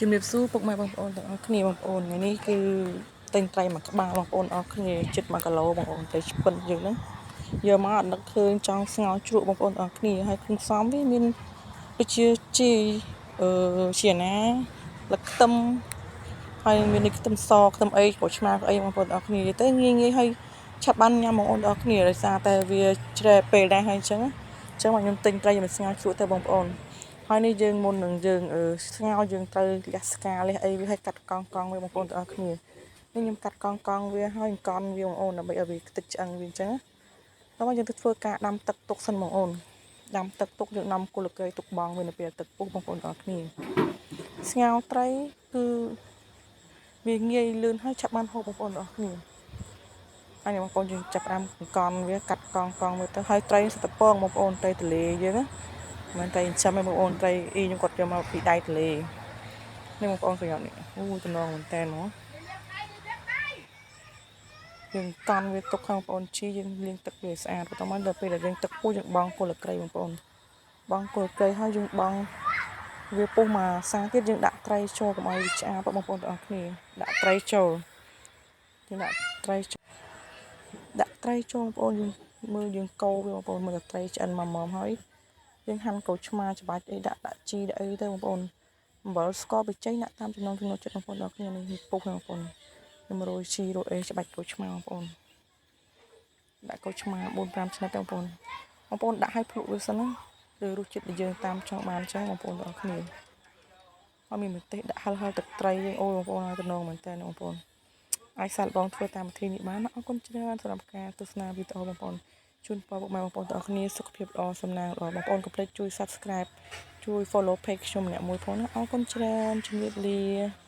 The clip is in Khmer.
ជំរាបសួរពុកម៉ែបងប្អូនទាំងអស់គ្នាបងប្អូនថ្ងៃនេះគឺទិញត្រីមួយក្បាលបងប្អូនអស់គ្នាជិត1គីឡូបងប្អូនត្រីឆ្ពិនយើងហ្នឹងយកមកអត់នឹកឃើញចង់ស្ងោរជ្រក់បងប្អូនអស់គ្នាហើយគ្រឿងផ្សំវាមានដូចជាជីអឺជាណាលឹកខ្ទឹមហើយមាននេះខ្ទឹមសខ្ទឹមអីក្រូចឆ្មាអីបងប្អូនអស់គ្នានិយាយទៅងាយងាយហើយឆាប់បានញ៉ាំបងប្អូនអស់គ្នាដោយសារតែវាជ្រែពេលដែរហើយអញ្ចឹងអញ្ចឹងមកខ្ញុំទិញត្រីមកស្ងោរជ្រក់ទៅបងប្អូនហើយនេះយើងមុននឹងយើងស្ងោរយើងត្រូវលះស្កាលះអីវាឲ្យកាត់កង់កង់វាបងប្អូនទាំងអស់គ្នានេះខ្ញុំកាត់កង់កង់វាហើយកង់វាបងប្អូនដើម្បីឲ្យវាខ្ទេចឆ្អឹងវាអញ្ចឹងដល់មកយើងទៅធ្វើការដាំទឹកទុកសិនបងប្អូនដាំទឹកទុកយើងដាំគល់កីទុកបងវានៅពេលទឹកពុះបងប្អូនទាំងអស់គ្នាស្ងោរត្រីគឺវាងាយលឿនហើយឆាប់បានហូបបងប្អូនទាំងអស់គ្នាហើយបងប្អូនយើងចាប់ផ្ដើមកង់វាកាត់កង់កង់វាទៅហើយត្រីសិតតពងបងប្អូនត្រីទលេយើងណាមិនត្រីចិញ្ចឹមទេបងប្អូនត្រីអ៊ីខ្ញុំគាត់យកមកពីដៃទលេនេះបងប្អូនឃើញអត់នេះអូតំណងមែនតើហ្មងយើងកាន់វាទុកខាងបងប្អូនជីយើងលាងទឹកវាឲ្យស្អាតបន្ទាប់មកដល់ពេលដែលយើងទឹកពុះយើងបង់គល់ក្រីបងប្អូនបង់គល់ក្រីហើយយើងបង់វាពុះមកសាទៀតយើងដាក់ត្រីចូលកុំឲ្យវាឆ្អាបបងប្អូនទាំងអស់គ្នាដាក់ត្រីចូលយើងដាក់ត្រីចូលដាក់ត្រីចូលបងប្អូនយើងមើលយើងកូរវាបងប្អូនមើលតែត្រីឆ្អិនមកមកហើយយើងហាន់ក្រូចឆ្មាច្បាច់អីដាក់ដាក់ជីដាក់អីទៅបងប្អូនអំបិលស្ករប៊ីចេងដាក់តាមចំណង់ចំណូលចិត្តបងប្អូនដល់គ្នានេះពុះបងប្អូនខ្ញុំរោយជីរោយអីច្បាច់ក្រូចឆ្មាបងប្អូនដាក់ក្រូចឆ្មា4 5ឆ្និតបងប្អូនបងប្អូនដាក់ឲ្យភ្លក់វាសិនណាឬរសជាតិដែលយើងតាមចង់បានអញ្ចឹងបងប្អូនទាំងអស់គ្នាហើយមានម្ទេសដាក់ហិលហិលទឹកត្រីយើងអូយបងប្អូនហើយតំណងមែនតើបងប្អូនអាចសាកល្បងធ្វើតាមវិធីនេះបានអរគុណច្រើនសម្រាប់ការទស្សនាវីដេអូបងប្អូនជូនពរពុកម៉ែបងប្អូនទាំងអស់គ្នាសុខភាពល្អសំណាងល្អបងប្អូនកុំភ្លេចជួយ Subscribe ជួយ Follow Page ខ្ញុំម្នាក់មួយផងណាអរគុណច្រើនជំរាបលា។